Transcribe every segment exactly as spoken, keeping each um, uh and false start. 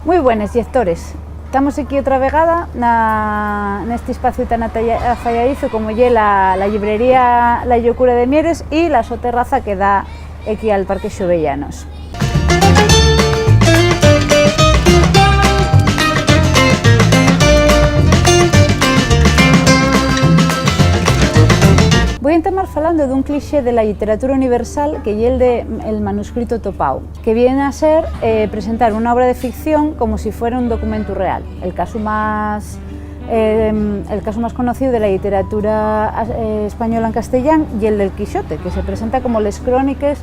Mui buenes, llectores. Tamos equí otra vegada na, nesti espaciu tan ataya-, afayadizu como ye la, la llibrería La Llocura de Mieres y la so terraza que da equí al Parque Xovellanos. Voi entamar falando d'un cliché de la lliteratura universal, que ye el de el manuscrito topao, que vien a ser, eh, presentar una obra de ficción como si fuera un documentu real. El casu más, eh, el casu más conocíu de la lliteratura, eh, española en castellán ye el del Quixote, que se presenta como les cróniques,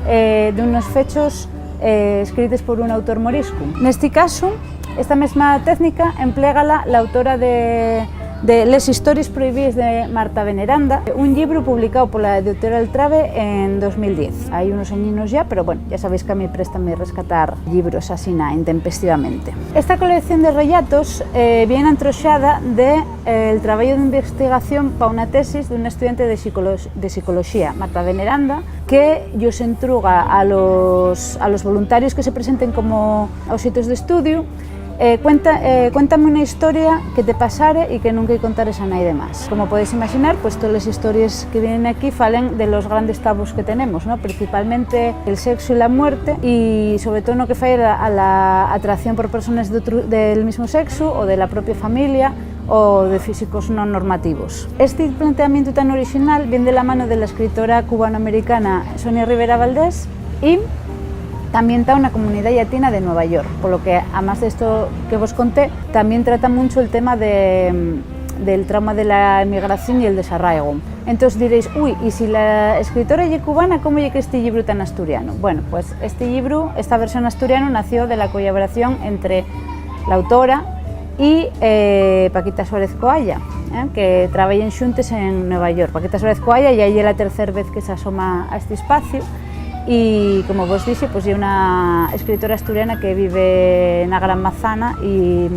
eh, d'unos fechos, eh, escrites por un autor moriscu. Nesti casu, esta mesma técnica emplégala l'autora de, de Les histories prohibíes de Marta Veneranda, un llibru publicáu pola Editorial Trabe en dos mil diez. Hai unos añinos yá, pero, bueno, yá sabéis qu'a mí préstame rescatar llibros asina intempestivamente. Esta colección de rellatos, eh, vien antroxada de, eh, el trabayu d'investigación pa una tesis d'un estudiante de psicolo-, de psicoloxía, Marta Veneranda, que yos entruga a los, a los voluntarios que se presenten como oxetos d'estudiu. Eh, cuenta, eh, cuéntame una historia que te pasare y que nunca-y contares a naide más. Como podéis imaxinar, pues toles histories que vienen aquí falen de los grandes tabús que tenemos, ¿no? Principalmente el sexo y la muerte, y sobre todo no que fai a la, a la atracción por personas d'otru, del mismu sexu o de la propia familia o de físicos non normativos. Esti planteamientu tan orixinal vien de la mano de la escritora cubanoamericana Sonia Rivera Valdés y ta ambientao na comunidá llatina de Nueva York, polo que, amás d'esto que vos conté, tamién trata muncho el tema de, del trauma de la emigración y el desarraigo. Entós diréis, "Ui, y si la escritora ye cubana, cómo ye qu'esti llibru ta n'asturianu?". Bueno, pues esti llibru, esta versión asturianu, nació de la collaboración entre l'autora y, eh, Paquita Suárez Coalla, eh, que trabayen xuntes en Nueva York. Paquita Suárez Coalla ya ye la tercer vez que s'asoma a esti espaciu y, como vos dixi, pues, ye una escritora asturiana que vive na Gran Mazana y,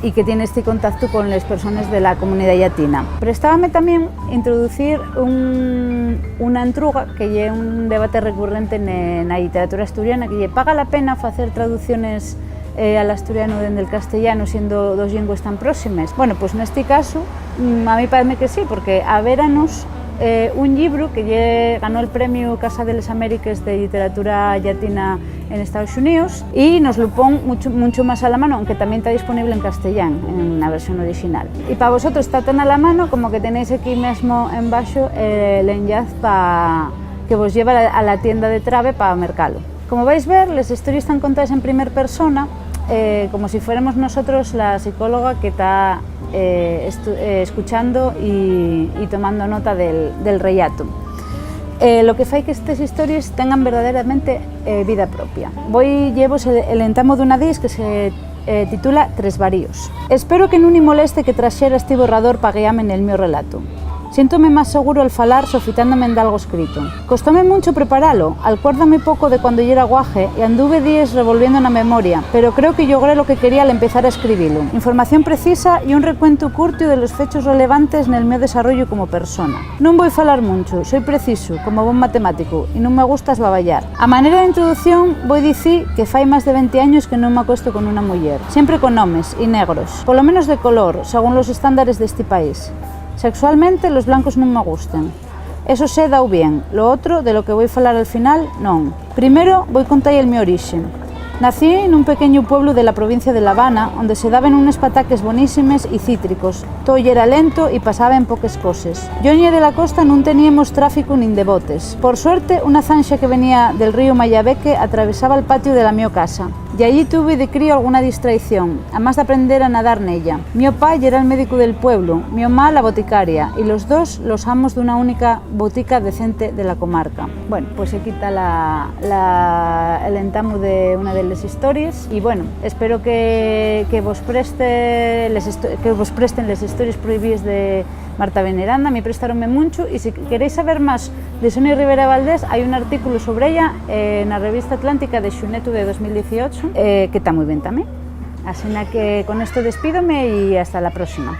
y que tien esti contactu con les persones de la comunidá llatina. Prestábame tamién introducir un, una entruga que ye un debate recurrente ne, na lliteratura asturiana, que ye, "¿Paga la pena facer traducciones, eh, al asturianu dende'l castellanu, siendo dos llingües tan próximes?". Bueno, pues nesti casu, mm, a mí paezme que sí, porque averanos, eh, un llibru que ye, ganó el premiu Casa de les Américas de Lliteratura Llatina en Estaos Xuníos, y nos lo pon muncho, muncho más a la mano, aunque tamién ta disponible en castellán, en la versión orixinal. Y pa vosotros ta tan a la mano como que tenéis equí mesmo embaxo, eh, l'enllaz pa, que vos lleva a la, a la tienda de Trabe pa mercalo. Como vais ver, les histories tán contaes en primer persona, eh, como si fuéremos nosotros la psicóloga que ta, eh, estu-, eh, escuchando y, y tomando nota del, del rellato. Eh, lo que fai que estes histories tengan verdaderamente, eh, vida propia. Voi llevos el, el entamu d'una d'elles que se, eh, titula Tres varíos. Espero que nun-y moleste que traxera esti borrador pa guiame nel mio relato. Siéntome más seguro al falar sofitándome en dalgo escrito. Costóme muncho preparalo, alcuérdame poco de cuando yera guaje y anduve díes revolviendo na memoria, pero creo que llogré lo que quería al empezar a escribilo. Información precisa y un recuentu curtiu de los fechos relevantes nel mio desarrollu como persona. Nun voi falar muncho, soi precisu, como bon matemáticu, y nun me gusta esbabayar. A manera d'introducción, voi dicir que fai más de venti años que nun m'acuesto con una muyer, siempre con homes, y negros, polo menos de color, según los estándares d'esti país. Sexualmente, los blancos nun me gusten. Eso sé, dao bien, lo otro, de lo que voi falar al final, non. Primero, voi contar-y el mio orixe. Nací nun pequeñu pueblu de la provincia de La Habana, onde se daben unes pataques bonísimes y cítricos. Too yera lento y pasaben poques coses. Yo ñe de la costa nun teníemos tráficu nin de botes. Por suerte, una zanxa que venía del ríu Mayabeque atravesába'l patiu de la mio casa. Y allí tuve de crío alguna distraición, amás d'aprender a nadar nella. Mio pa yera'l médicu del pueblu, mio ma la boticaria, y los dos los amos d'una única botica decente de la comarca. Bueno, pues equí ta la, la, el entamu de una de les histories, y, bueno, espero que, que vos preste les histo-, que vos presten les histories prohibíes de Marta Veneranda. A mí prestáronme muncho, y si queréis saber más de Sonia Rivera Valdés, hai un artículo sobre ella, eh, na revista Atlántica de xunetu de dos mil dieciocho, eh, que ta mui bien tamién. Asina que con esto despídome y hasta la próxima.